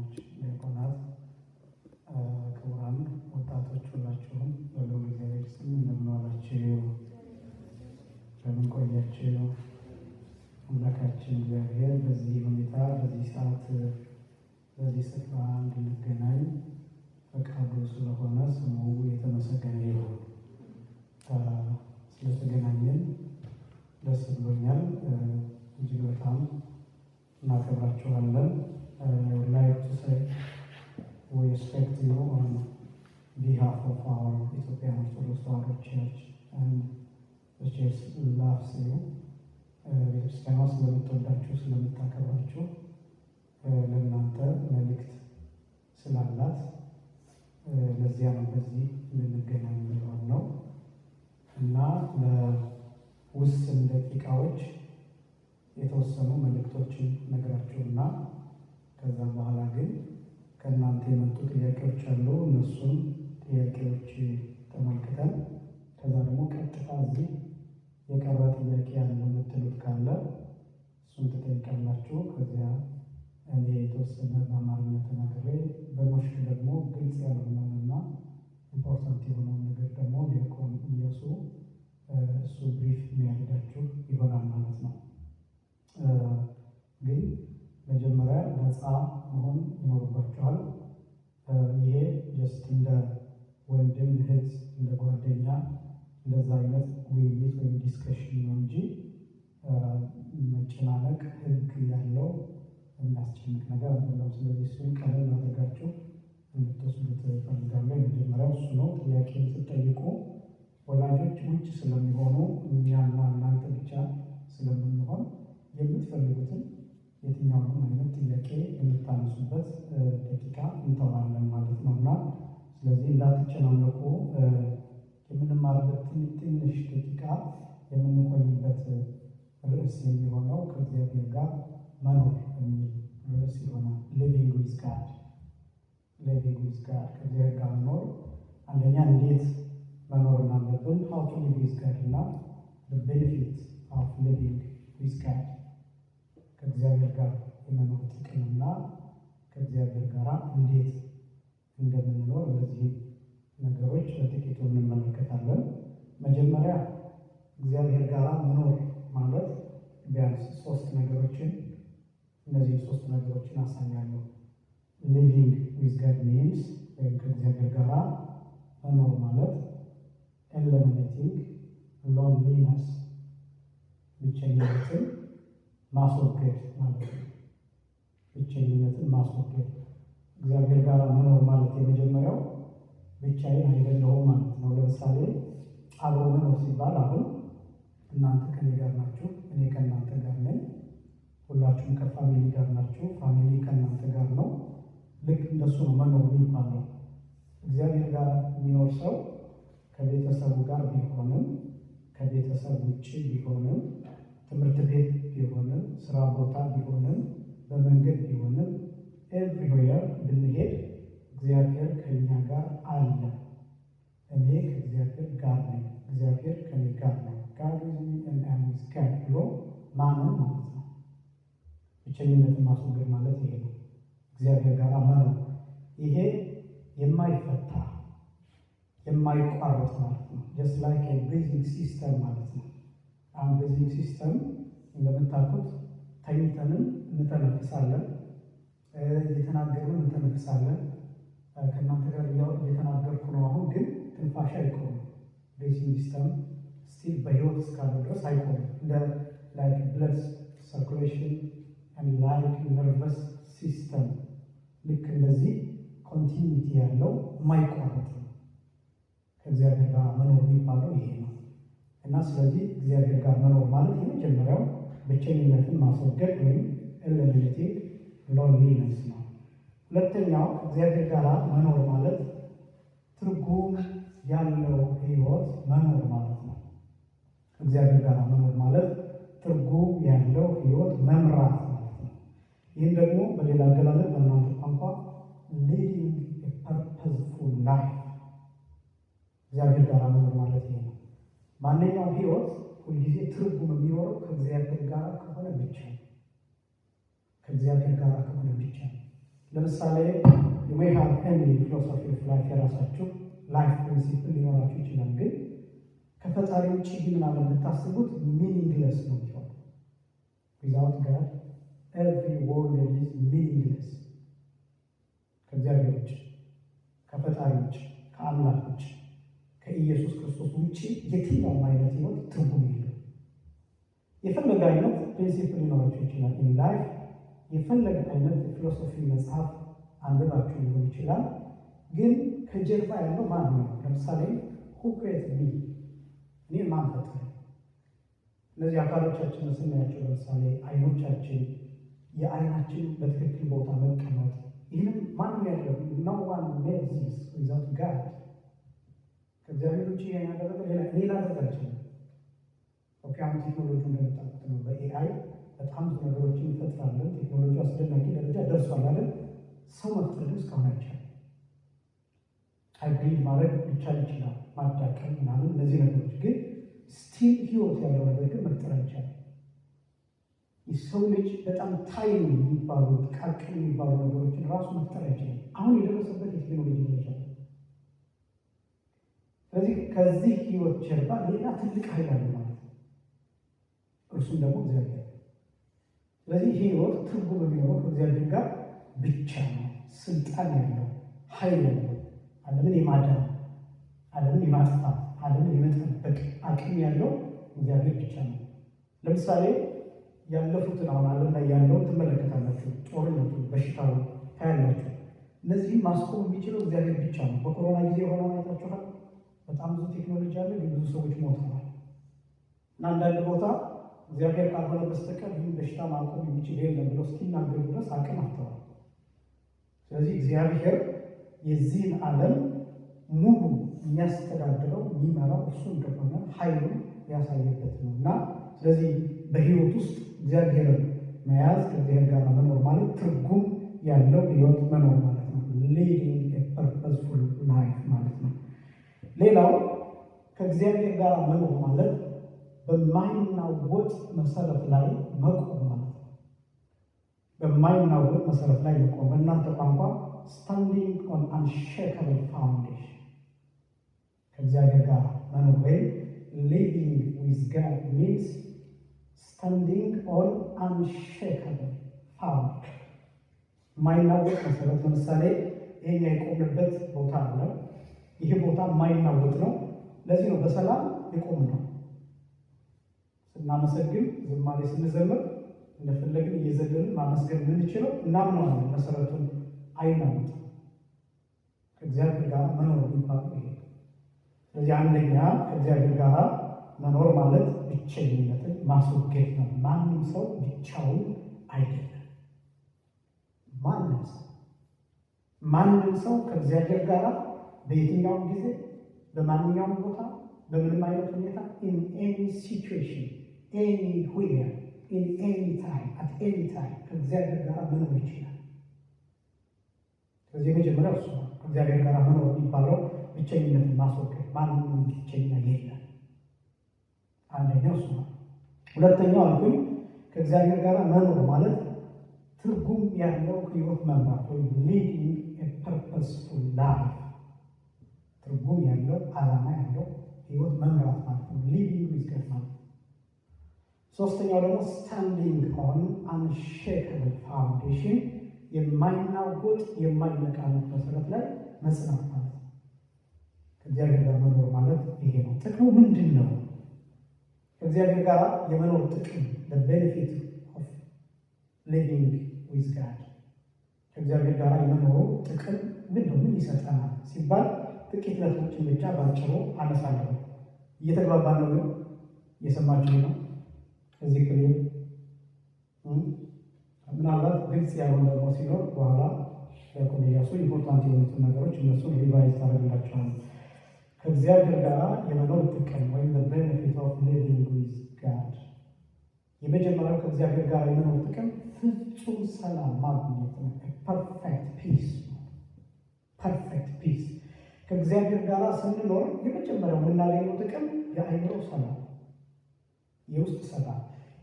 ወንድሞች ዲያቆናት፣ ክቡራን ወጣቶች ሁላችሁም በልዑል እግዚአብሔር ስም እንደምን ዋላችሁ? እንደምን ቆያችሁ? አምላካችን እግዚአብሔር በዚህ ሁኔታ፣ በዚህ ሰዓት፣ በዚህ ስፍራ እንድንገናኝ ፈቃዱ ስለሆነ ስሙ የተመሰገነ ይሁን። ስለተገናኘን ደስ ብሎኛል። እጅግ በጣም እናከብራችኋለን። I would like to say we respect you on behalf of our Ethiopian Orthodox Tewahedo Church, and the church loves you. ቤተክርስቲያኗ ስለምትወዳችሁ፣ ስለምታከብራችሁ፣ ለእናንተ መልእክት ስላላት ለዚያ ነው በዚህ እንድንገናኝ የሆነው። እና ለውስን ደቂቃዎች የተወሰኑ መልእክቶችን ነግራችሁና ከዛ በኋላ ግን ከእናንተ የመጡ ጥያቄዎች አሉ። እነሱን ጥያቄዎች ተመልክተን ከዛ ደግሞ ቀጥታ እዚህ የቀረ ጥያቄ ያለ የምትሉት ካለ እሱን ትጠይቃላችሁ። ከዚያ እኔ የተወሰነ በአማርኛ ተናግሬ በኖሽክ ደግሞ ግልጽ ያልሆነውንና important የሆነውን ነገር ደግሞ ዲያቆን እያሱ እሱ brief የሚያደርጋችሁ ይሆናል ማለት ነው። ግን መጀመሪያ ነፃ መሆን ይኖርባችኋል። ይሄ just እንደ ወንድም እህት፣ እንደ ጓደኛ እንደዛ አይነት ውይይት ወይም discussion ነው እንጂ መጨናነቅ ህግ ያለው የሚያስጨንቅ ነገር አይደለም። ስለዚህ እሱን ቀለል አድርጋችሁ እንድትወስዱት እፈልጋለሁ። የመጀመሪያው እሱ ነው። ጥያቄም ስትጠይቁ ወላጆች ውጭ ስለሚሆኑ፣ እኛና እናንተ ብቻ ስለምንሆን፣ የምትፈልጉትን የትኛውንም አይነት ጥያቄ የምታነሱበት ደቂቃ እንተዋለን ማለት ነው። እና ስለዚህ እንዳትጨናነቁ። የምንማርበት ትንሽ ደቂቃ የምንቆይበት ርዕስ የሚሆነው ከእግዚአብሔር ጋር መኖር የሚል ርዕስ ይሆናል። Living with God, living with God፣ ከእግዚአብሔር ጋር መኖር። አንደኛ እንዴት መኖር እንዳለብን፣ how to live with God፣ እና benefit of living with God፣ ከእግዚአብሔር ጋር የመኖር ጥቅምና ከእግዚአብሔር ጋር እንዴት እንደምንኖር እነዚህ ነገሮች በጥቂቱ እንመለከታለን። መጀመሪያ እግዚአብሔር ጋር መኖር ማለት ቢያንስ ሶስት ነገሮችን፣ እነዚህን ሶስት ነገሮችን አሳያለሁ። Living with God means ወይም ከእግዚአብሔር ጋር መኖር ማለት eliminating loneliness፣ ብቸኝነትን ማስወገድ ማለት ነው። ብቸኝነትን ማስወገድ። እግዚአብሔር ጋር መኖር ማለት የመጀመሪያው ብቻዬን አይደለሁም ማለት ነው። ለምሳሌ አብሮ መኖር ሲባል አሁን እናንተ ከኔ ጋር ናችሁ፣ እኔ ከእናንተ ጋር ነኝ። ሁላችሁም ከ family ጋር ናችሁ፣ family ከእናንተ ጋር ነው። ልክ እንደሱ ነው መኖር የሚባለው። እግዚአብሔር ጋር የሚኖር ሰው ከቤተሰቡ ጋር ቢሆንም፣ ከቤተሰብ ውጭ ቢሆንም፣ ትምህርት ቤት ቢሆንም፣ ስራ ቦታ ቢሆንም፣ በመንገድ ቢሆንም፣ everywhere ብንሄድ እግዚአብሔር ከእኛ ጋር አለ። እኔ ከእግዚአብሔር ጋር ነኝ፣ እግዚአብሔር ከኔ ጋር ነው። God with me and I'm with God ብሎ ማመን ማለት ነው። ብቸኝነትን ማስወገድ ማለት ይሄ ነው። እግዚአብሔር ጋር መኖር ይሄ የማይፈታ፣ የማይቋረጥ ማለት ነው። Just like breathing system ማለት ነው። አሁን breathing system እንደምታውቁት ተኝተንም እንተነፍሳለን፣ እየተናገርንም እንተነፍሳለን። ከእናንተ ጋር እየተናገርኩ ነው አሁን፣ ግን ትንፋሽ አይቆምም። Breathing system still በህይወት እስካለው ድረስ አይቆምም። እንደ like blood circulation, like nervous system፣ ልክ እንደዚህ continuity ያለው፣ የማይቋረጥ ነው። ከእግዚአብሔር ጋር መኖር የሚባለው ይሄ ነው። እና ስለዚህ እግዚአብሔር ጋር መኖር ማለት የመጀመሪያው ብቸኝነትን ማስወገድ ወይም eliminating loneliness ነው። ሁለተኛው ከእግዚአብሔር ጋር መኖር ማለት ትርጉም ያለው ህይወት መኖር ማለት ነው። ከእግዚአብሔር ጋር መኖር ማለት ትርጉም ያለው ህይወት መምራት ማለት ነው። ይህም ደግሞ በሌላ አገላለጽ በእናንተ ቋንቋ leading purposeful life። እግዚአብሔር ጋር መኖር ማለት ይሄ ነው። ማንኛውም ህይወት ሁልጊዜ ትርጉም የሚኖረው ከእግዚአብሔር ጋር ከሆነ ብቻ ነው። ከእግዚአብሔር ጋር ከሆነ ብቻ ነው። ለምሳሌ you may have any philosophy of life፣ የራሳችሁ life principle ሊኖራችሁ ይችላል። ግን ከፈጣሪ ውጭ ይህንን ዓለም ብታስቡት meaningless ነው የሚሆነው። Without God, every world is meaningless። ከእግዚአብሔር ውጭ፣ ከፈጣሪ ውጭ፣ ከአምላክ ውጭ፣ ከኢየሱስ ክርስቶስ ውጭ የትኛውም አይነት ህይወት ትርጉም የለውም። የፈለገ አይነት principle ሊኖራችሁ ይችላል in life፣ የፈለገ አይነት philosophy መጽሐፍ አንብባችሁ ሊሆን ይችላል። ግን ከጀርባ ያለው ማን ነው? ለምሳሌ who created me? እኔን ማን ፈጠረ? እነዚህ አካሎቻችንን ስናያቸው ለምሳሌ አይኖቻችን፣ የአይናችን በትክክል ቦታ መቀመጥ፣ ይህንም ማንም ያደረግ፣ no one made this without God። ከእግዚአብሔር ውጭ ይህን ያደረገ እኔ ላደርግ አልችልም። Okay፣ አሁን ቴክኖሎጂ እንደምታውቁት ነው። በ AI በጣም ብዙ ነገሮችን እንፈጥራለን። ቴክኖሎጂ አስደናቂ ደረጃ ደርሷል አይደል? ሰው መፍጠር ግን እስካሁን አይቻልም። Hybrid ማድረግ ሊቻል ይችላል፣ ማዳቀል ምናምን እነዚህ ነገሮች ግን still ህይወት ያለው ነገር ግን መፍጠር አይቻልም። የሰው ልጅ በጣም tiny የሚባሉ፣ ጥቃቅን የሚባሉ ነገሮችን ራሱ መፍጠር አይችልም። አሁን የደረሰበት የቴክኖሎጂ ደረጃ ነው። ስለዚህ ከዚህ ህይወት ጀርባ ሌላ ትልቅ ኃይል አለ ማለት ነው። እርሱም ደግሞ እግዚአብሔር። ስለዚህ ህይወት ትርጉም የሚኖረው ከእግዚአብሔር ጋር ብቻ ነው። ስልጣን ያለው፣ ኃይል ያለው፣ ዓለምን የማዳን፣ ዓለምን የማጥፋት፣ ዓለምን የመጠበቅ አቅም ያለው እግዚአብሔር ብቻ ነው። ለምሳሌ ያለፉትን አሁን ዓለም ላይ ያለውን ትመለከታላችሁ። ጦርነቱ፣ በሽታውን ታያላችሁ። እነዚህም ማስቆም የሚችለው እግዚአብሔር ብቻ ነው። በኮሮና ጊዜ የሆነውን አይታችኋል። በጣም ብዙ ቴክኖሎጂ አለ፣ ግን ብዙ ሰዎች ሞተዋል። እና አንዳንድ ቦታ እግዚአብሔር ካልሆነ በስተቀር ይህን በሽታ ማቆም የሚችል የለም ብለው እስኪናገሩ ድረስ አቅም አጥተዋል። ስለዚህ እግዚአብሔር የዚህን ዓለም ሙሉ የሚያስተዳድረው፣ የሚመራው እሱ እንደሆነ ኃይሉን ያሳየበት ነው። እና ስለዚህ በህይወት ውስጥ እግዚአብሔርን መያዝ፣ ከእግዚአብሔር ጋር መኖር ማለት ትርጉም ያለው ህይወት መኖር ማለት ነው። Leading purposeful life ማለት ነው። ሌላው ከእግዚአብሔር ጋር መኖር ማለት በማይናወጥ መሰረት ላይ መቆም ማለት ነው። በማይናወጥ መሰረት ላይ መቆም፣ በእናንተ ቋንቋ standing on unshakable foundation። ከእግዚአብሔር ጋር መኖር ወይም living with God means standing on unshakable foundation፣ የማይናወጥ መሰረት። ለምሳሌ ይሄኛ የቆምንበት ቦታ አለ። ይሄ ቦታ የማይናወጥ ነው። ለዚህ ነው በሰላም የቆምነው። ስናመሰግን፣ ዝማሬ ስንዘምር እንደፈለግን እየዘለልን ማመስገን የምንችለው እናምነዋለን። መሰረቱን አይናወጥም። ከእግዚአብሔር ጋር መኖር የሚባለው ይሄ። ስለዚህ አንደኛ ከእግዚአብሔር ጋር መኖር ማለት ብቸኝነትን ማስወገድ ነው። ማንም ሰው ብቻውን አይደለም። ማንም ሰው ከእግዚአብሔር ጋር በየትኛውም ጊዜ፣ በማንኛውም ቦታ፣ በምንም አይነት ሁኔታ፣ in any situation, anywhere, in any time, at any time ከእግዚአብሔር ጋር መኖር ይችላል። ስለዚህ የመጀመሪያው እሱ ነው። ከእግዚአብሔር ጋር መኖር የሚባለው ብቸኝነትን ማስወገድ፣ ማንም ብቸኛ የለም። አንደኛው እሱ ነው። ሁለተኛው አልኩኝ ከእግዚአብሔር ጋር መኖር ማለት ትርጉም ያለው ህይወት መምራት ወይም leading purposeful life፣ ትርጉም ያለው፣ ዓላማ ያለው ህይወት መምራት ማለት ነው። Living with God ማለት ነው። ሶስተኛው ደግሞ standing on unshakable foundation፣ የማይናወጥ የማይነቃነቅ መሰረት ላይ መጽናት ማለት ነው። ከእግዚአብሔር ጋር መኖር ማለት ይሄ ነው። ጥቅሙ ምንድን ነው? ከእግዚአብሔር ጋር የመኖር ጥቅም፣ benefit of living with God፣ ከእግዚአብሔር ጋር የመኖሩ ጥቅም ምንድን ነው? ምን ይሰጠናል ሲባል ጥቂት ነጥቦችን ብቻ ባጭሩ አነሳለሁ። እየተግባባን ነው ግን? እየሰማችሁ ነው? እዚህ clear? ምናልባት ግልጽ ያልሆነ ደግሞ ሲኖር በኋላ ዲያቆን እያሱ important የሆኑትን ነገሮች እነሱን revise ታደርግላቸዋል። ከእግዚአብሔር ጋር የመኖር ጥቅም ወይም benefit of living with God፣ የመጀመሪያው ከእግዚአብሔር ጋር የመኖር ጥቅም ፍጹም ሰላም ማግኘት ነው። Perfect peace፣ perfect peace። ከእግዚአብሔር ጋር ስንኖር የመጀመሪያው የምናገኘው ጥቅም የአእምሮ ሰላም፣ የውስጥ ሰላም።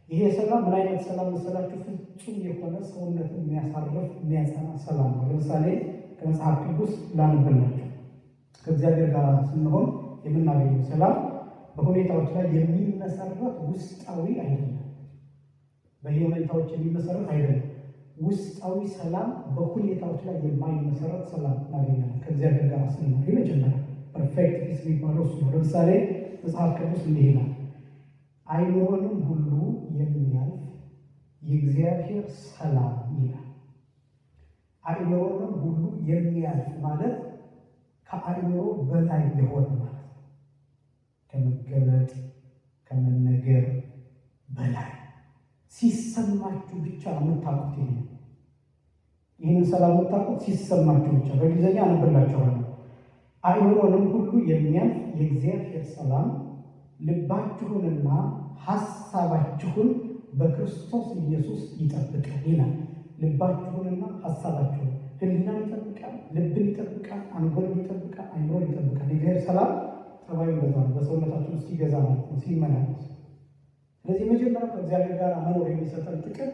ይሄ ሰላም ምን አይነት ሰላም መሰላችሁ? ፍጹም የሆነ ሰውነትን የሚያሳርፍ፣ የሚያጸና ሰላም ነው። ለምሳሌ ከመጽሐፍ ቅዱስ ላንብላችሁ። ከእግዚአብሔር ጋር ስንሆን የምናገኘው ሰላም በሁኔታዎች ላይ የሚመሰረት ውስጣዊ አይደለም። በሁኔታዎች የሚመሰረት አይደለም። ውስጣዊ ሰላም፣ በሁኔታዎች ላይ የማይመሰረት ሰላም እናገኛለን ከእግዚአብሔር ጋር ስንኖር። የመጀመሪያ perfect peace የሚባለው እሱ ነው። ለምሳሌ መጽሐፍ ቅዱስ እንዲህ ይላል፣ "አይምሮንም ሁሉ የሚያልፍ የእግዚአብሔር ሰላም" ይላል። አእምሮንም ሁሉ የሚያልፍ ማለት ከአእምሮ በላይ የሆነ ማለት ነው። ከመገለጥ፣ ከመነገር በላይ ሲሰማችሁ ብቻ ነው የምታውቁት። ይህንን ሰላም የምታውቁት ሲሰማችሁ ብቻ። በእንግሊዝኛ አነብላችኋለሁ። "አእምሮንም ሁሉ የሚያልፍ የእግዚአብሔር ሰላም ልባችሁንና ሀሳባችሁን በክርስቶስ ኢየሱስ ይጠብቃል" ይላል። ልባችሁንና ሀሳባችሁን፣ ህሊናን ይጠብቃል፣ ልብን ይጠብቃል፣ አንጎልን ይጠብቃል፣ አይምሮን ይጠብቃል። የእግዚአብሔር ሰላም ጠባዩ እንደዛ ነው። በሰውነታችን ውስጥ ሲገዛ ማለት ነው፣ ሲመላለስ። ስለዚህ መጀመሪያው ከእግዚአብሔር ጋር መኖር የሚሰጠን ጥቅም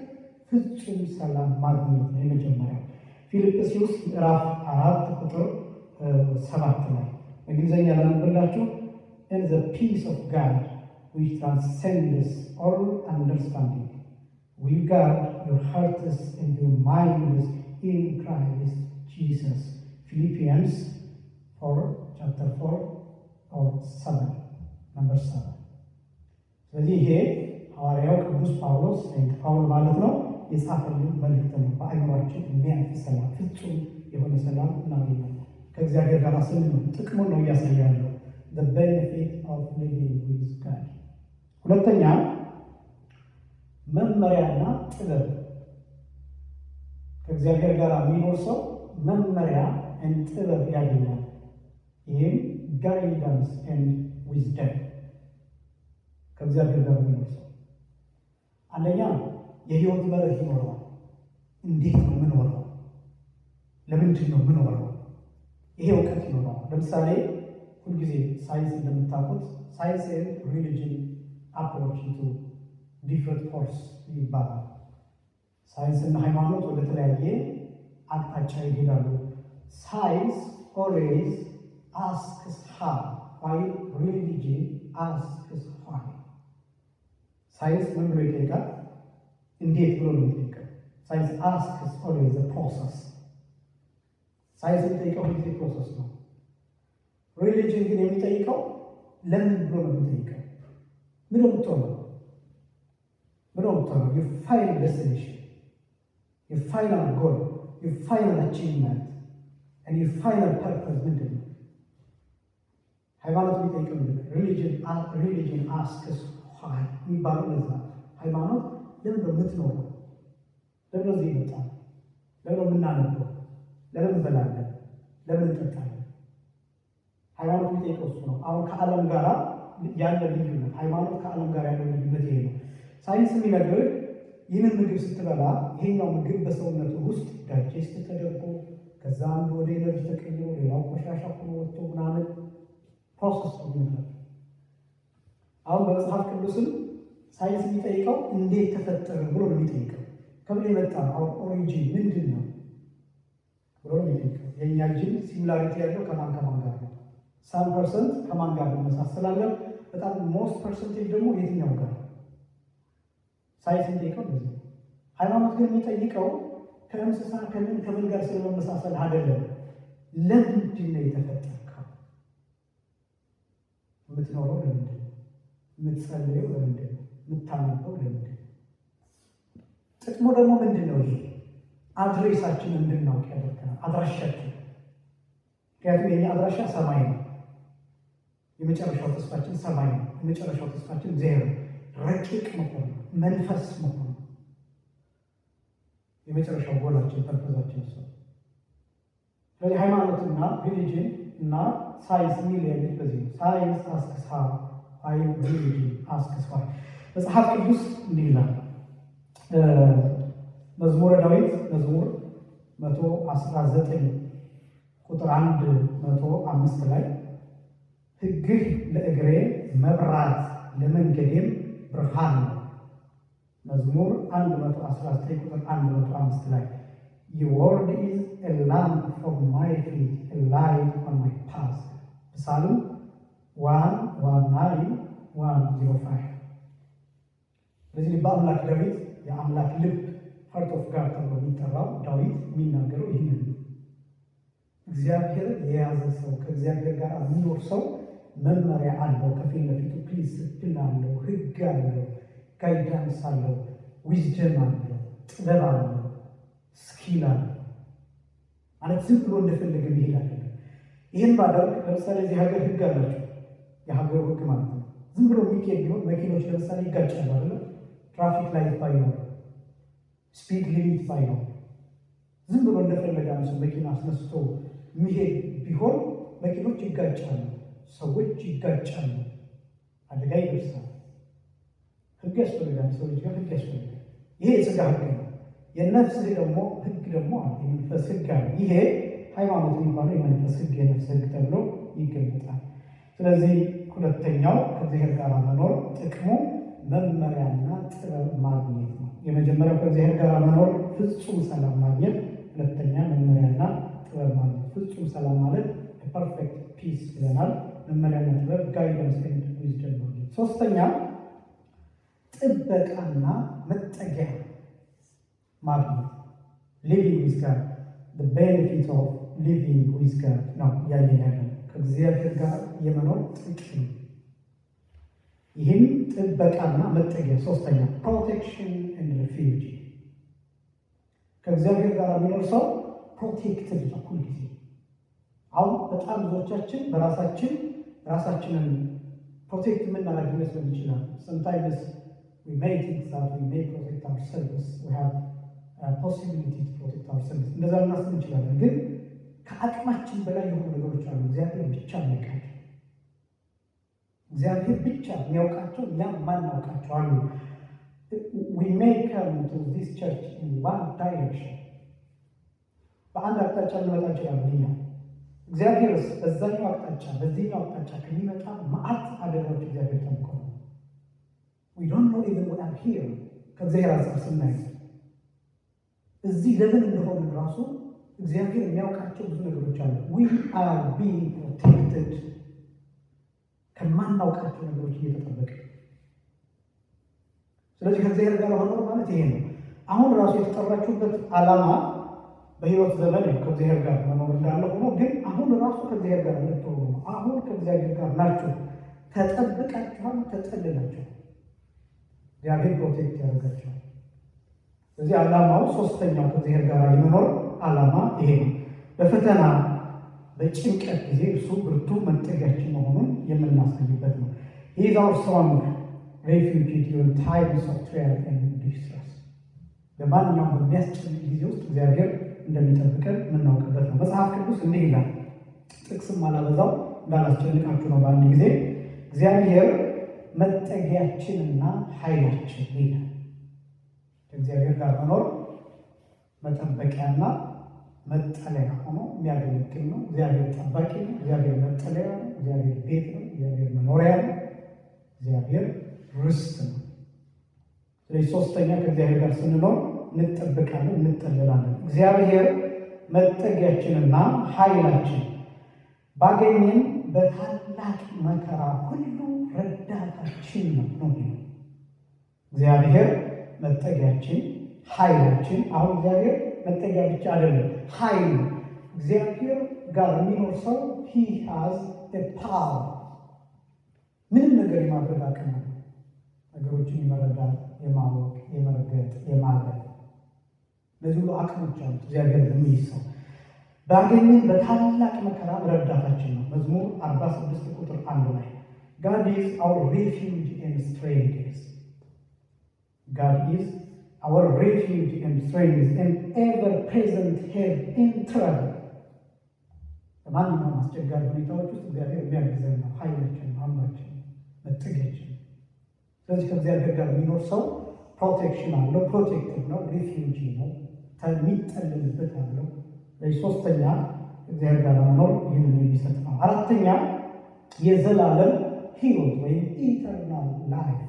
ፍጹም ሰላም ማግኘት ነው። የመጀመሪያው ፊልጵስዩስ ምዕራፍ 4 ቁጥር 7 ላይ በእንግሊዝኛ ላነብላችሁ፣ "And the peace of God, which transcends all understanding, will guard your hearts and your minds in Christ Jesus." Philippians 4, chapter 4 or 7, number 7። ስለዚህ ይሄ ሐዋርያው ቅዱስ ጳውሎስ፣ Saint Paul ማለት ነው፣ የጻፈልን መልእክት ነው። በአእምሯችን የሚያልፍ ሰላም፣ ፍጹም የሆነ ሰላም እናገኛለን ከእግዚአብሔር ጋር ስንኖር። ጥቅሙን ነው እያሳየ ያለው፣ the benefit of living with God። ሁለተኛ መመሪያና ጥበብ። ከእግዚአብሔር ጋር የሚኖር ሰው መመሪያ and ጥበብ ያገኛል። ይህም guidance and wisdom። ከእግዚአብሔር ጋር የሚኖር ሰው አንደኛ የህይወት መርህ ይኖረዋል። እንዴት ነው የምኖረው? ለምንድን ነው የምኖረው? ይሄ እውቀት ይኖረዋል። ለምሳሌ ሁልጊዜ ሳይንስ፣ እንደምታውቁት science and religion approach into different course ይባላል። ሳይንስና ሃይማኖት ወደ ተለያየ አቅጣጫ ይሄዳሉ። Science always asks how, while religion asks why። ሳይንስ ምን ብሎ ይጠይቃል? እንዴት ብሎ ነው የሚጠይቀው። Science asks always process። ሳይንስ የሚጠይቀው ሁልጊዜ process ነው። Religion ግን የሚጠይቀው ለምን ብሎ ነው የሚጠይቀው። ምን የምትሆነው? ምን የምትሆነው? Your final destination, your final goal, your final achievement, your final purpose ምንድን ነው? ሃይማኖት የሚጠይቀው ምንድን ነው? Religion asks why የሚባለው ለዛ። ሃይማኖት ለምን ነው የምትኖረው? ለምን ነው እዚህ ይመጣል? ለምን ነው የምናነበው? ለምን እንበላለን? ለምን እንጠጣለን? ሃይማኖት የሚጠይቀው እሱ ነው። አሁን ከዓለም ጋር ያለ ልዩነት፣ ሃይማኖት ከዓለም ጋር ያለው ልዩነት ይሄ ነው። ሳይንስ የሚነግርህ ይህንን ምግብ ስትበላ ይሄኛው ምግብ በሰውነቱ ውስጥ digest ተደርጎ፣ ከዛ አንዱ ወደ energy ተቀይሮ፣ ሌላው ቆሻሻ ሆኖ ወጥቶ ምናምን process ነው የሚነግረው። አሁን በመጽሐፍ ቅዱስም ሳይንስ የሚጠይቀው እንዴት ተፈጠረ ብሎ ነው የሚጠይቀው። ከምን የመጣ ነው? አሁን origin ምንድን ነው ብሎ ነው የሚጠይቀው። የእኛ gene similarity ያለው ከማን ከማን ጋር ነው? Some percent ከማን ጋር እንመሳሰላለን? በጣም most percentage ደግሞ የትኛው ጋር? ሳይንስ የሚጠይቀው እንደዚህ ነው። ሃይማኖት ግን የሚጠይቀው ከእንስሳ ከምን ከምን ጋር ስለመመሳሰል አይደለም። ለምንድን ነው የተፈጠርከው? የምትኖረው ለምንድን ነው? የምትጸልየው ለምንድን ነው? የምታነበው ለምንድን ነው? ጥቅሙ ደግሞ ምንድን ነው? ይሄ address ኣችን እንድናውቅ ያደርገናል። አድራሻችን፣ ምክንያቱም የኛ አድራሻ ሰማይ ነው። የመጨረሻው ተስፋችን ሰማይ ነው። የመጨረሻው ተስፋችን እግዚአብሔር ነው። ረቂቅ መሆን ነው። መንፈስ መሆን ነው። የመጨረሻው goal ኣችን፣ purpose ኣችን እሱ ነው። ስለዚህ ሃይማኖትና religion እና ሳይንስ የሚለያዩት በዚህ ነው። Science asks how, while religion asks why። መጽሐፍ ቅዱስ እንዲህ ይላል። መዝሙረ ዳዊት መዝሙር 119 ቁጥር 105 ላይ "ሕግህ ለእግሬ መብራት ለመንገዴም ብርሃን ነው።" መዝሙር 119 ቁጥር 105 ላይ "Your word is a lamp for my feet, a light on my path." Psalm 119 105። ስለዚህ ልበ አምላክ ዳዊት፣ የአምላክ ልብ፣ heart of God ተብሎ የሚጠራው ዳዊት የሚናገረው ይህንን ነው። እግዚአብሔርን የያዘ ሰው፣ ከእግዚአብሔር ጋር የሚኖር ሰው መመሪያ አለው። ከፊት ለፊቱ principle አለው፣ ህግ አለው፣ guidance አለው፣ wisdom አለው፣ ጥበብ አለው፣ skill አለው። ማለት ዝም ብሎ እንደፈለገ መሄድ አይደለም። ይህን ባደርግ፣ ለምሳሌ እዚህ ሀገር ህግ አላቸው፣ የሀገሩ ህግ ማለት ነው። ዝም ብሎ የሚካሄድ ቢሆን መኪኖች ለምሳሌ ይጋጫሉ አይደለ? Traffic light ባይኖር፣ speed limit ባይኖር፣ ዝም ብሎ እንደፈለገ አንድ ሰው መኪና አስነስቶ የሚሄድ ቢሆን መኪኖች ይጋጫሉ፣ ሰዎች ይጋጫሉ፣ አደጋ ይደርሳል። ህግ ያስፈልጋል። ሰው ልጅ ጋር ህግ ያስፈልጋል። ይሄ የስጋ ህግ ነው። የነፍስ ደግሞ ህግ ደግሞ አለ፣ የመንፈስ ህግ አለ። ይሄ ሃይማኖት የሚባለው የመንፈስ ህግ፣ የነፍስ ህግ ተብሎ ይገለጣል። ስለዚህ ሁለተኛው ከእግዚአብሔር ጋር መኖር ጥቅሙ መመሪያና ጥበብ ማግኘት ነው። የመጀመሪያው ከእግዚአብሔር ጋር መኖር ፍጹም ሰላም ማግኘት፣ ሁለተኛ መመሪያና ጥበብ ማግኘት። ፍጹም ሰላም ማለት perfect peace ብለናል። መመሪያና ጥበብ፣ guidance and wisdom ማግኘት። ሶስተኛ ጥበቃና መጠጊያ ማግኘት፣ living with God፣ benefit of living with God ነው እያየን ያለ ነው። ከእግዚአብሔር ጋር የመኖር ጥቅም፣ ይህም ጥበቃና መጠጊያ። ሶስተኛ protection and refuge። ከእግዚአብሔር ጋር የሚኖር ሰው protected ነው ሁልጊዜ። አሁን በጣም ብዙዎቻችን በራሳችን ራሳችንን protect የምናደርግ ሊመስለን ይችላል። Sometimes we may think that we may protect ourselves, we have a possibility to protect ourselves፣ እንደዛ ልናስብ እንችላለን። ግን ከአቅማችን በላይ የሆኑ ነገሮች አሉ። እግዚአብሔር ብቻ የሚያውቃቸው፣ እግዚአብሔር ብቻ የሚያውቃቸው፣ እኛም ማናውቃቸው አሉ። We may come to this church in one direction፣ በአንድ አቅጣጫ ልንመጣ እንችላለን እኛ። እግዚአብሔርስ በዛኛው አቅጣጫ፣ በዚህኛው አቅጣጫ ከሚመጣ መዓት አደጋዎች እግዚአብሔር ጠብቆ ነው። We don't know even we are here። ከእግዚአብሔር አንጻር ስናይ እዚህ ለምን እንደሆነ ራሱ እግዚአብሔር የሚያውቃቸው ብዙ ነገሮች አሉ። We are being protected፣ ከማናውቃቸው ነገሮች እየተጠበቀ። ስለዚህ ከእግዚአብሔር ጋር መኖር ማለት ይሄ ነው። አሁን ራሱ የተጠራችሁበት ዓላማ በህይወት ዘመን ከእግዚአብሔር ጋር መኖር እንዳለ ሆኖ ግን አሁን ራሱ ከእግዚአብሔር ጋር እንድትሆኑ ነው። አሁን ከእግዚአብሔር ጋር ናችሁ፣ ተጠብቃችኋል፣ ተጠልላችኋል። እግዚአብሔር protect ያደርጋችኋል። ስለዚህ ዓላማው፣ ሶስተኛው ከእግዚአብሔር ጋር የመኖር ዓላማ ይሄ ነው። በፈተና በጭንቀት ጊዜ እርሱ ብርቱ መጠጊያችን መሆኑን የምናሳይበት ነው። He is our strong refuge during times of trial and distress። በማንኛውም በሚያስጨንቅ ጊዜ ውስጥ እግዚአብሔር እንደሚጠብቀን የምናውቅበት ነው። መጽሐፍ ቅዱስ እንዲህ ይላል። ጥቅስም አላበዛው እንዳላስጨንቃችሁ ነው። በአንድ ጊዜ እግዚአብሔር መጠጊያችንና ኃይላችን ይላል። ከእግዚአብሔር ጋር መኖር መጠበቂያና መጠለያ ሆኖ የሚያገለግል ነው። እግዚአብሔር ጠባቂ ነው። እግዚአብሔር መጠለያ ነው። እግዚአብሔር ቤት ነው። እግዚአብሔር መኖሪያ ነው። እግዚአብሔር ርስት ነው። ስለዚህ ሶስተኛ ከእግዚአብሔር ጋር ስንኖር እንጠበቃለን፣ እንጠለላለን። እግዚአብሔር መጠጊያችንና ኃይላችን፣ ባገኘን በታላቅ መከራ ሁሉ ረዳታችን ነው ነው የሚለው። እግዚአብሔር መጠጊያችን፣ ኃይላችን። አሁን እግዚአብሔር መጠጊያ ብቻ አይደለም፣ ኃይል ነው። እግዚአብሔር ጋር የሚኖር ሰው he has power፣ ምንም ነገር የማድረግ አቅም አለው። ነገሮችን የመረዳት፣ የማወቅ፣ የመርገጥ፣ የማለት፣ እነዚህ ሁሉ አቅሞች አሉት። እግዚአብሔር የሚይዝ ሰው ባገኘን በታላቅ መከራ ረዳታችን ነው። መዝሙር 46 ቁጥር 1 ላይ God is our refuge and strength። God is our refuge and strength and ever present help in trouble። በማንኛውም አስቸጋሪ ሁኔታዎች ውስጥ እግዚአብሔር የሚያግዘን ነው፣ ኃይላችን ነው፣ አምባችን ነው፣ መጠጊያችን ነው። ስለዚህ ከእግዚአብሔር ጋር የሚኖር ሰው protection አለው፣ protected ነው፣ refuge ነው፣ የሚጠለልበት አለው። ስለዚህ ሶስተኛ እግዚአብሔር ጋር መኖር ይህንን የሚሰጥ ነው። አራተኛ የዘላለም ሕይወት ወይም eternal life።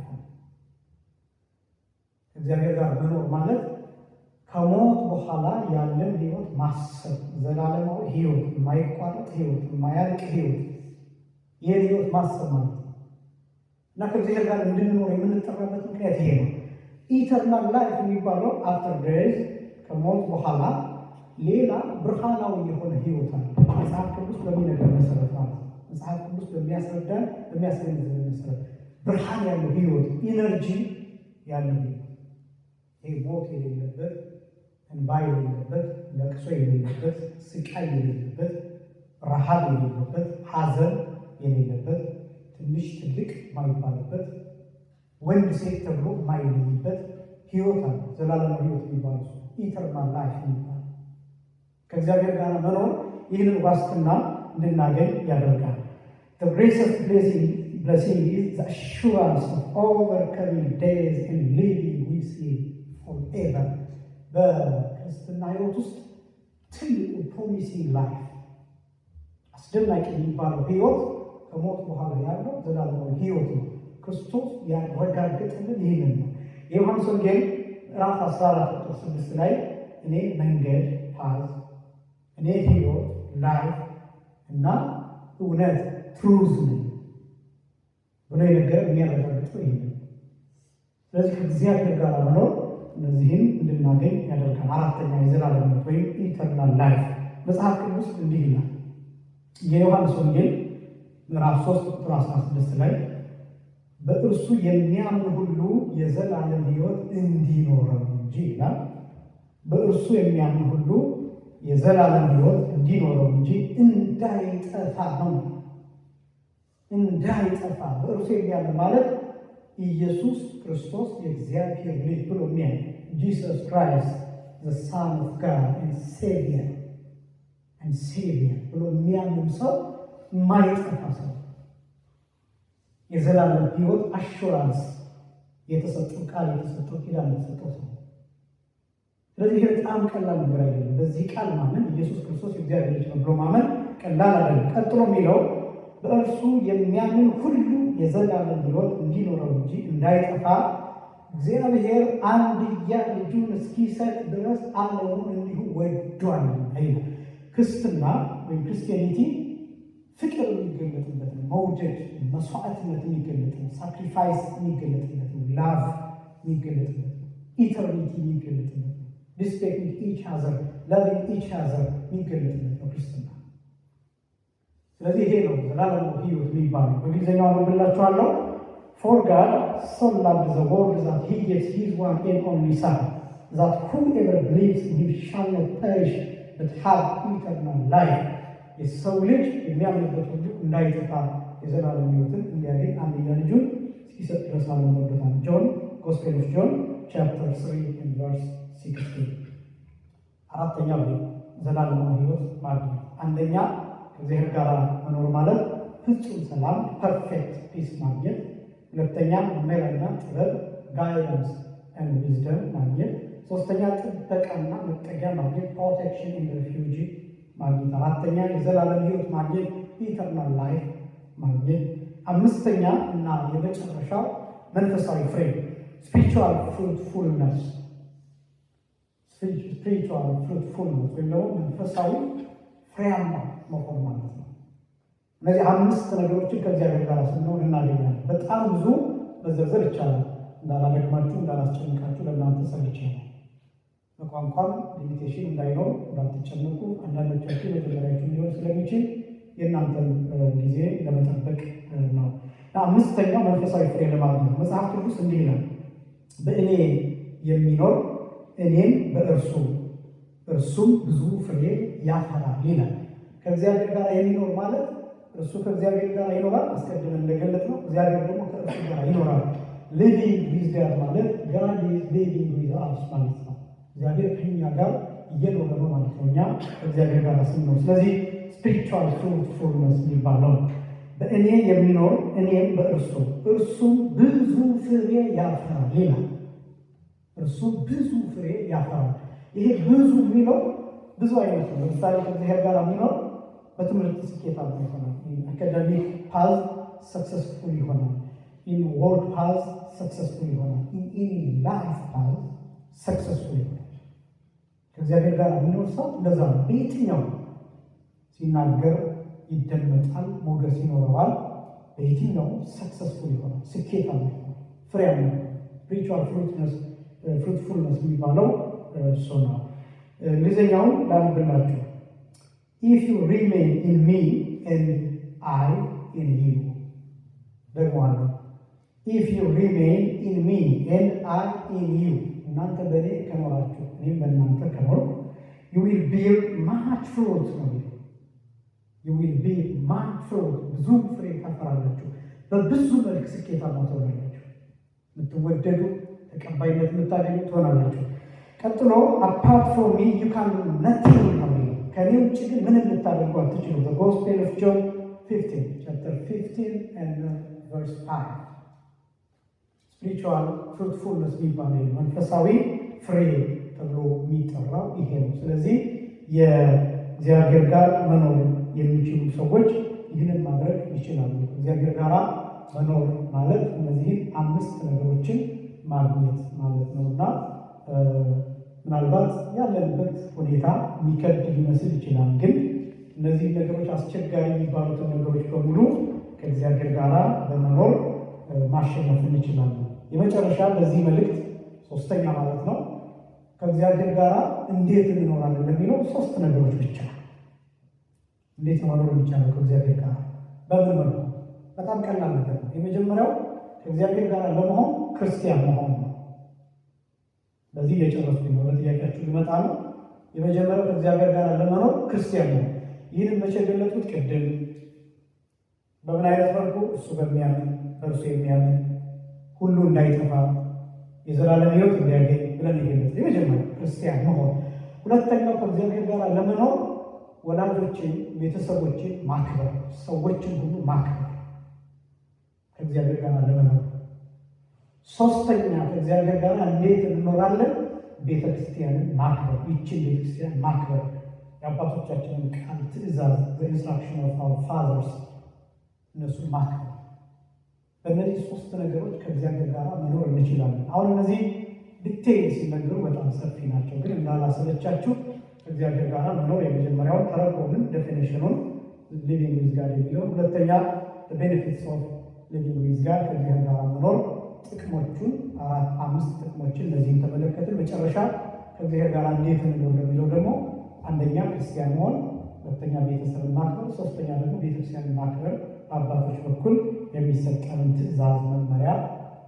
ከእግዚአብሔር ጋር መኖር ማለት ከሞት በኋላ ያለን ህይወት ማሰብ፣ ዘላለማዊ ህይወት፣ የማይቋረጥ ህይወት፣ የማያልቅ ህይወት፣ ይህን ህይወት ማሰብ ማለት ነው እና ከእግዚአብሔር ጋር እንድንኖር የምንጠራበት ምክንያት ይሄ ነው። Eternal life የሚባለው after death፣ ከሞት በኋላ ሌላ ብርሃናዊ የሆነ ህይወት አለ። መጽሐፍ ቅዱስ በሚነግረን መሰረት ማለት ነው። መጽሐፍ ቅዱስ በሚያስረዳን፣ በሚያስገነዝበን መሰረት ብርሃን ያለው ህይወት፣ energy ያለው ህይወት፣ ይሄ ሞት የሌለበት፣ እንባ የሌለበት፣ ለቅሶ የሌለበት፣ ስቃይ የሌለበት፣ ረሃብ የሌለበት፣ ሐዘን የሌለበት፣ ትንሽ ትልቅ የማይባልበት፣ ወንድ ሴት ተብሎ የማይለይበት ህይወት አለ። ዘላለማዊ ህይወት የሚባለው eternal life የሚባለው ከእግዚአብሔር ጋር መኖር ይህንን ዋስትና እንድናገኝ ያደርጋል። The greatest blessing is the assurance of overcoming death and living with Him forever. በክርስትና ህይወት ውስጥ ትልቁ promising life፣ አስደናቂ የሚባለው ህይወት ከሞት በኋላ ያለው ዘላለማዊ ህይወት ነው። ክርስቶስ ያረጋገጠልን ይህንን ነው። የዮሐንስ ወንጌል ምዕራፍ 14 ቁጥር 6 ላይ እኔ መንገድ path፣ እኔ ህይወት life እና እውነት truth ነኝ ብሎ የነገረ፣ የሚያረጋግጠው ይህ ነው። ስለዚህ ከእግዚአብሔር ጋር መኖር እነዚህን እንድናገኝ ያደርጋል። አራተኛ የዘላለም ሕይወት ወይም eternal life። መጽሐፍ ቅዱስ እንዲህ ይላል። የዮሐንስ ወንጌል ምዕራፍ 3 ቁጥር 16 ላይ በእርሱ የሚያምን ሁሉ የዘላለም ሕይወት እንዲኖረው እንጂ ይላል። በእርሱ የሚያምን ሁሉ የዘላለም ሕይወት እንዲኖረው እንጂ እንዳይጠፋ ነው። እንዳይጠፋ። በእርሱ የሚያምን ማለት ኢየሱስ ክርስቶስ የእግዚአብሔር ልጅ ብሎ የሚያምን፣ Jesus Christ the Son of God and Savior ብሎ የሚያምን ሰው፣ የማይጠፋ ሰው፣ የዘላለም ሕይወት assurance የተሰጠው፣ ቃል የተሰጠው፣ ኪዳን የተሰጠው ሰው። ስለዚህ ይህ በጣም ቀላል ነገር አይደለም። በዚህ ቃል ማመን፣ ኢየሱስ ክርስቶስ የእግዚአብሔር ልጅ ነው ብሎ ማመን ቀላል አይደለም። ቀጥሎ የሚለው በእርሱ የሚያምን ሁሉ የዘላለም ሕይወት እንዲኖረው እንጂ እንዳይጠፋ እግዚአብሔር አንድያ ልጁን እስኪሰጥ ድረስ ዓለሙን እንዲሁ ወዷል ይላል። ክርስትና ወይም Christianity ፍቅር የሚገለጥበት ነው። መውደድ፣ መስዋዕትነት የሚገለጥ ነው። Sacrifice የሚገለጥበት ነው። Love የሚገለጥበት ነው። Eternity የሚገለጥበት ነው። Respecting each other፣ loving each other የሚገለጥበት ነው ክርስትና። ስለዚህ ይሄ ነው ዘላለማዊ ሕይወት የሚባለው። በእንግሊዝኛው አነብላችኋለሁ። "For God so loved the world that he gave his one and only Son, that whoever believes in him shall not perish but have eternal life." የሰው ልጅ የሚያምንበት ሁሉ እንዳይጠፋ የዘላለም ሕይወትን እንዲያገኝ አንድያ ልጁን እስኪሰጥ ድረስ ዓለሙን ወዶታል። John፣ Gospel of John chapter 3 and verse 16። አራተኛው ዘላለማዊ ሕይወት ማግኘት። አንደኛ ከእግዚአብሔር ጋር መኖር ማለት ፍጹም ሰላም perfect peace ማግኘት። ሁለተኛ መመሪያና ጥበብ guidance and wisdom ማግኘት። ሶስተኛ ጥበቃና መጠጊያ ማግኘት protection and refuge ማግኘት። አራተኛ የዘላለም ሕይወት ማግኘት eternal life ማግኘት። አምስተኛ እና የመጨረሻው መንፈሳዊ ፍሬ spiritual fruitfulness፣ spiritual fruitfulness ወይም ደግሞ መንፈሳዊ ፍሬያማ መሆን ማለት ነው። እነዚህ አምስት ነገሮችን ከእግዚአብሔር ጋር ስንሆን እናገኛለን። በጣም ብዙ መዘርዘር ይቻላል። እንዳላደክማችሁ፣ እንዳላስጨንቃችሁ ለእናንተ ሰልቼ ነው። በቋንቋም limitation እንዳይኖር እንዳትጨነቁ፣ አንዳንዶቻችሁ መጀመሪያችሁ ሊሆን ስለሚችል የእናንተን ጊዜ ለመጠበቅ ነው። አምስተኛው መንፈሳዊ ፍሬ ለማግኘት መጽሐፍ ቅዱስ እንዲህ ይላል፣ በእኔ የሚኖር እኔም በእርሱ፣ እርሱም ብዙ ፍሬ ያፈራል ይላል። ከእግዚአብሔር ጋር የሚኖር ማለት እርሱ ከእግዚአብሔር ጋር ይኖራል። አስቀድመን እንደገለጽነው እግዚአብሔር ደግሞ ከእርሱ ጋር ይኖራል። Living with God ማለት God is living with us ማለት ነው። እግዚአብሔር ከኛ ጋር እየኖረ ነው ማለት ነው፣ እኛ ከእግዚአብሔር ጋር ስንኖር። ስለዚህ spiritual fruitfulness የሚባለው በእኔ የሚኖር እኔም በእርሱ፣ እርሱም ብዙ ፍሬ ያፈራል ይላል። እርሱ ብዙ ፍሬ ያፈራል። ይሄ ብዙ የሚለው ብዙ አይነት ነው። ለምሳሌ ከእግዚአብሔር ጋር የሚኖር በትምህርት ስኬታማ ይሆናል። Academic path successful ይሆናል። In work path successful ይሆናል። In any life path successful ይሆናል። ከእግዚአብሔር ጋር የሚኖር ሰው እንደዛ ነው። በየትኛው ሲናገር ይደመጣል፣ ሞገስ ይኖረዋል። በየትኛውም successful ይሆናል፣ ስኬታማ ይሆናል፣ ፍሬያማ ይሆናል። Spiritual fruitfulness የሚባለው እሱ ነው። እንግሊዝኛውን ላንብላችሁ። "If you remain in me and I in you." ደግሞ አለ፣ "If you remain in me and I in you." እናንተ በእኔ ከኖራችሁ እኔም በእናንተ ከኖርኩ "you will bear much fruit" ነው የሚለው። "You will bear much fruit." ብዙ ፍሬ ታፈራላችሁ። በብዙ መልክ ስኬታማ ትሆናላችሁ። የምትወደዱ፣ ተቀባይነት የምታገኙ ትሆናላችሁ። ቀጥሎ "Apart from me you can nothing" ነው የሚለው። ከእኔ ውጭ ግን ምንም ልታደርጉ አትችሉ። The Gospel of John 15, chapter 15 and verse 5። Spiritual fruitfulness የሚባለው፣ መንፈሳዊ ፍሬ ተብሎ የሚጠራው ይሄ ነው። ስለዚህ የእግዚአብሔር ጋር መኖር የሚችሉ ሰዎች ይህንን ማድረግ ይችላሉ። እግዚአብሔር ጋር መኖር ማለት እነዚህን አምስት ነገሮችን ማግኘት ማለት ነው። እና ምናልባት ያለንበት ሁኔታ የሚከብድ ሊመስል ይችላል። ግን እነዚህ ነገሮች፣ አስቸጋሪ የሚባሉትን ነገሮች በሙሉ ከእግዚአብሔር ጋር በመኖር ማሸነፍ እንችላለን። የመጨረሻ በዚህ መልእክት ሶስተኛ ማለት ነው፣ ከእግዚአብሔር ጋር እንዴት እንኖራለን ለሚለው ሶስት ነገሮች ብቻ። እንዴት ነው መኖር የሚቻለው ከእግዚአብሔር ጋር? በምን መልኩ? በጣም ቀላል ነገር ነው። የመጀመሪያው ከእግዚአብሔር ጋር ለመሆን ክርስቲያን መሆን ነው። በዚህ እየጨረስኩኝ ነው፣ ለጥያቄያችሁ ልመጣ ነው። የመጀመሪያው ከእግዚአብሔር ጋር ለመኖር ክርስቲያን መሆን። ይህንን መቼ ገለጡት? ቅድም። በምን አይነት መልኩ? እሱ በሚያምን፣ በእርሱ የሚያምን ሁሉ እንዳይጠፋ የዘላለም ሕይወት እንዲያገኝ ብለን የገለጽ የመጀመሪያው ክርስቲያን መሆን። ሁለተኛው ከእግዚአብሔር ጋር ለመኖር ወላጆችን፣ ቤተሰቦችን ማክበር፣ ሰዎችን ሁሉ ማክበር ከእግዚአብሔር ጋር ለመኖር። ሶስተኛ ከእግዚአብሔር ጋር እንዴት እንኖራለን? ቤተክርስቲያንን ማክበር፣ ይችን ቤተክርስቲያን ማክበር፣ የአባቶቻችንን ቃል ትእዛዝ፣ instruction of our fathers፣ እነሱን ማክበር። በእነዚህ ሶስት ነገሮች ከእግዚአብሔር ጋር መኖር እንችላለን። አሁን እነዚህ detail ሲነገሩ በጣም ሰፊ ናቸው፣ ግን እንዳላሰለቻችሁ ከእግዚአብሔር ጋር መኖር የመጀመሪያውን ተረጎምን፣ definition ኑን living with God የሚለውን፣ ሁለተኛ benefits of living with God፣ ከእግዚአብሔር ጋር መኖር ጥቅሞቹን አራት አምስት ጥቅሞችን እነዚህን ተመለከትን። መጨረሻ ከእግዚአብሔር ጋር እንዴት እንኖር ለሚለው ደግሞ አንደኛ ክርስቲያን መሆን፣ ሁለተኛ ቤተሰብን ማክበር፣ ሶስተኛ ደግሞ ቤተክርስቲያንን ማክበር፣ በአባቶች በኩል የሚሰጠንን ትእዛዝ፣ መመሪያ፣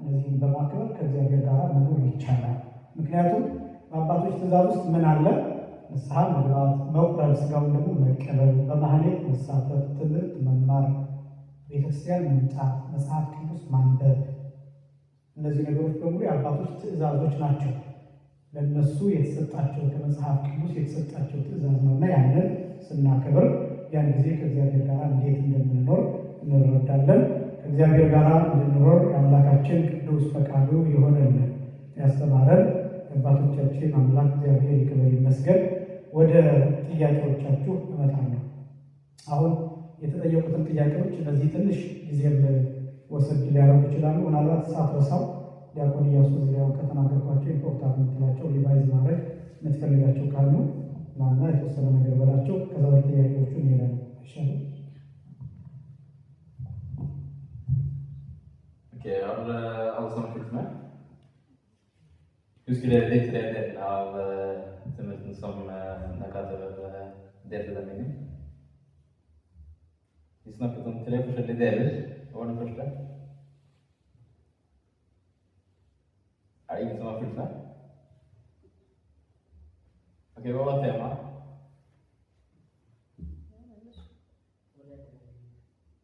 እነዚህን በማክበር ከእግዚአብሔር ጋር መኖር ይቻላል። ምክንያቱም በአባቶች ትእዛዝ ውስጥ ምን አለ? ንስሐ መግባት፣ መቁረብ፣ ስጋውን ደግሞ መቀበል፣ በማህሌት መሳተፍ፣ ትምህርት መማር፣ ቤተክርስቲያን መምጣት፣ መጽሐፍ ቅዱስ ማንበብ፣ እነዚህ ነገሮች በሙሉ የአባቶች ትእዛዞች ናቸው። ለእነሱ የተሰጣቸው ከመጽሐፍ ቅዱስ የተሰጣቸው ትእዛዝ ነው። እና ያንን ስናከብር ያን ጊዜ ከእግዚአብሔር ጋር እንዴት እንደምንኖር እንረዳለን። ከእግዚአብሔር ጋር እንድንኖር የአምላካችን ቅዱስ ፈቃዱ ይሆንልን። ያስተማረን የአባቶቻችን አምላክ እግዚአብሔር ይክበር ይመስገን። ወደ ጥያቄዎቻችሁ እመጣለሁ። አሁን የተጠየቁትን ጥያቄዎች እነዚህ ትንሽ ጊዜም ወሰድ ሊያደርጉ ይችላሉ። ምናልባት ሳትረሳው ዲያቆን ኢያሱ እዚህ ላይ ከተናገርኳቸው important የምትላቸው፣ revise ማድረግ የምትፈልጋቸው ካሉ ናና የተወሰነ ነገር በላቸው። ከዛ ወደ ጥያቄዎቹ እንሄዳለን። አይሻልም? Ok, har alle sammen fulgt med? Husker dere de tre delene av tilliten som Nakatev delte dem inn i? Vi snakket om tre forskjellige deler. Hva var den første? Er det ingen som har fulgt med? Ok, hva var temaet?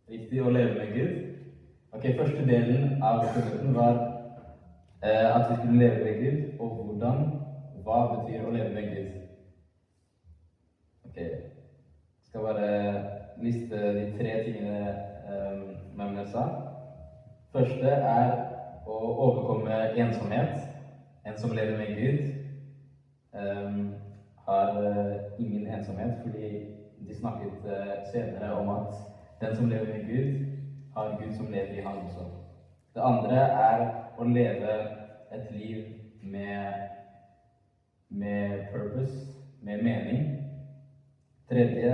Riktig, å leve med Gud. Ok, første delen av tumulten var at vi skulle leve med Gud, og hvordan. Hva betyr å leve med Gud? Ok, skal bare liste de tre tingene Magne sa. Første er å overkomme ensomhet. En som lever med Gud, har ingen ensomhet, fordi de snakket senere om at den som lever med Gud, har Gud som lever i han også. Det Det andre er å leve et liv med purpose, med mening. Tredje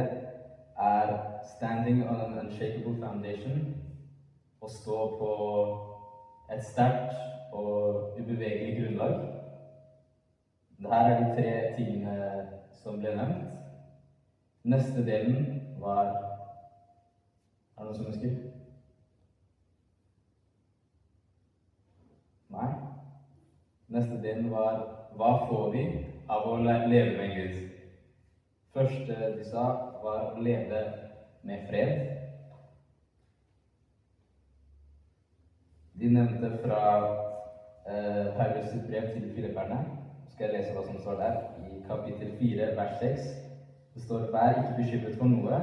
er standing on an unshakable foundation. Å stå på et sterkt og ubevegelig grunnlag. Det her er de tre tingene som ble nevnt. Neste delen var. Er det noen som husker? Nei? Neste delen var: Hva får vi av å leve med Gud? Første de sa, var å leve med fred. De nevnte fra Paulus sitt brev til filipperne. Skal jeg lese hva som står der, i kapittel 4, vers 6. Det står: «Vær ikke bekymret for noe,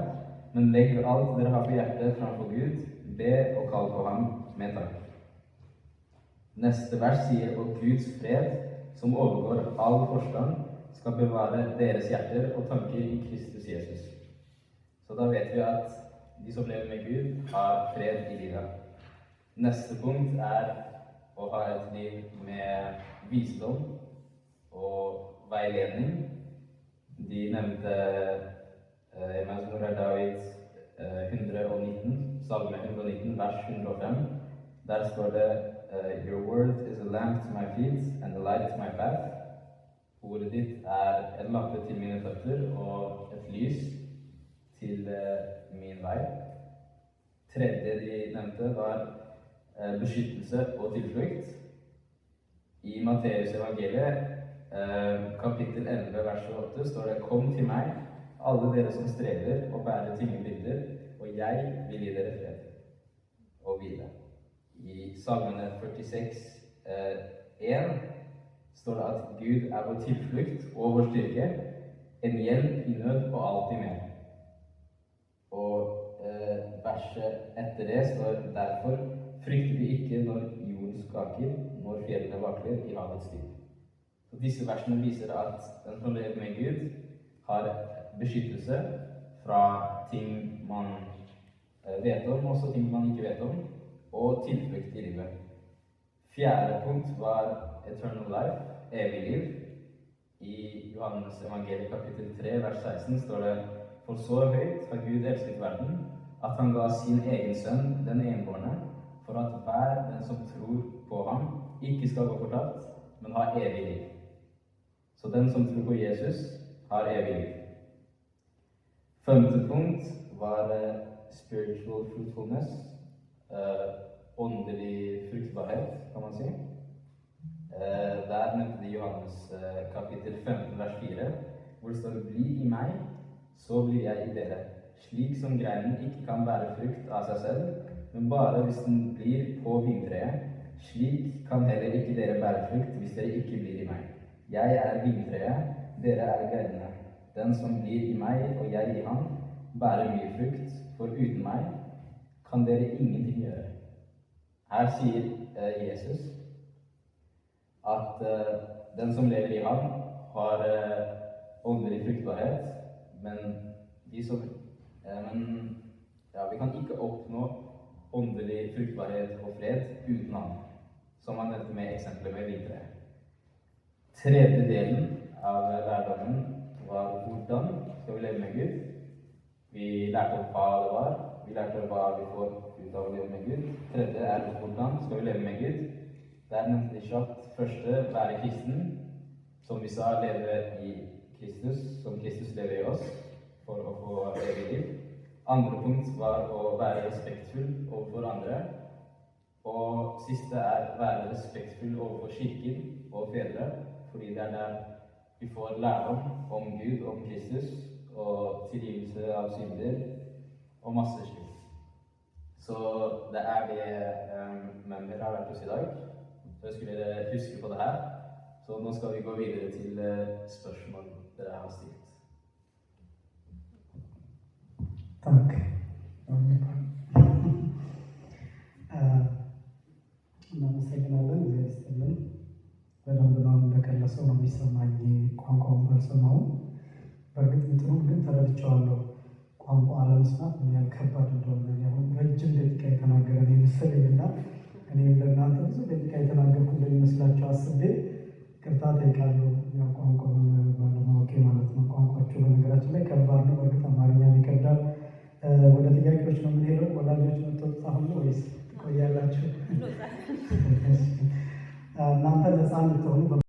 men legg alt dere har på hjertet framfor Gud. Be og kall på ham med takk.» Neste vers sier: «Og Guds fred, som overgår all forstand, skal bevare deres hjerter og tanker i Kristus Jesus.» Så da vet vi at de som lever med Gud, har fred i livet. Neste punkt er å ha et liv med visdom og veiledning. De nevnte መዝሙረ ዳዊት 119, Salme 119, vers 105. Der står det «Your word is a lamp to my feet and a light to my path.» Ordet ditt er en lampe til mine føtter og et lys til min vei. Tredje de nevnte, var beskyttelse og tilflukt. I Matteus evangeliet, kapittel 11, vers 28, står det: «Kom til meg, alle dere som strever og bærer tunge byrder, og jeg vil gi dere fred og hvile.» I Salmene 46, 1 står det at Gud er vår tilflukt og vår styrke, en hjelp i nød og alltid med. Og verset etter det står: «Derfor frykter vi ikke når jorden skaker, når fjellene vakler i havets dyp.» Så disse versene viser at den som lever med Gud, har beskyttelse fra ting man vet om, også ting man ikke vet om, og tilflukt i livet. Fjerde punkt var eternal life, evig liv. I Johannes evangeliet kapittel 3 vers 16 står det: «For så høyt har Gud elsket verden, at han ga sin egen sønn, den enbårne, for at hver den som tror på ham, ikke skal gå fortapt, men ha evig liv.» Så den som tror på Jesus, har evig liv. Femte punkt var spiritual fruitfulness. Åndelig fruktbarhet, kan man si. Der nevnte de Johannes kapittel 15 vers 4, hvor det står: «Bli i meg, så blir jeg i dere. Slik som greinen ikke kan bære frukt av seg selv, men bare hvis den blir på vintreet, slik kan heller ikke dere bære frukt hvis dere ikke blir i meg. Jeg er vintreet, dere er greinene. Den som blir i meg og jeg i ham, bærer mye frukt, for uten meg kan dere ingenting gjøre.» Her sier Jesus at den som lever i ham, har åndelig fruktbarhet, men ja, vi kan ikke oppnå åndelig fruktbarhet og fred uten ham, som han nevnte med eksempelet med vintreet. Tredje delen av lærdommen var: Hvordan skal vi leve med Gud? Vi lærte opp hva det var. Vi lærte hva vi får ut av å leve med Gud. Tredje er: Hvordan skal vi leve med Gud? Der nevnte de kjapt første, være kristen. Som vi sa, leve i Kristus, som Kristus lever i oss, for å få evig liv. Andre punkt var å være respektfull overfor andre. Og siste er være respektfull overfor kirken og fedre, fordi det er der vi får lærdom om Gud, om Kristus, og tilgivelse av synder og masse slikt. Så det er det Memmer har lært oss i dag. Så jeg skulle dere huske på det her. Så nå skal vi gå videre til spørsmål dere har stilt. Takk. Underbart. እናመሰግናለን። እግዚአብሔር ይስጥልን። በደንብ ነው እንደከለሰው ነው የሚሰማኝ። ቋንቋውን ባልሰማውም በእርግጥ እንትኑን ግን ተረድቼዋለሁ። ቋንቋ አለመስማት ምን ያህል ከባድ እንደሆነ። እኔ አሁን ረጅም ደቂቃ የተናገረ ነው የመሰለኝ እና እኔም ለእናንተ ብዙ ደቂቃ የተናገርኩ እንደሚመስላችሁ አስቤ ይቅርታ ጠይቃለሁ። ያው ቋንቋውን ባለማወቄ ማለት ነው። ቋንቋችሁ በነገራችን ላይ ከባድ ነው። በእርግጥ አማርኛም ይከብዳል። ወደ ጥያቄዎች ነው የምንሄደው። ወላጆች የምትወጡት አሁን ነው ወይስ ትቆያላችሁ? እናንተ ነፃ እንድትሆኑ በመ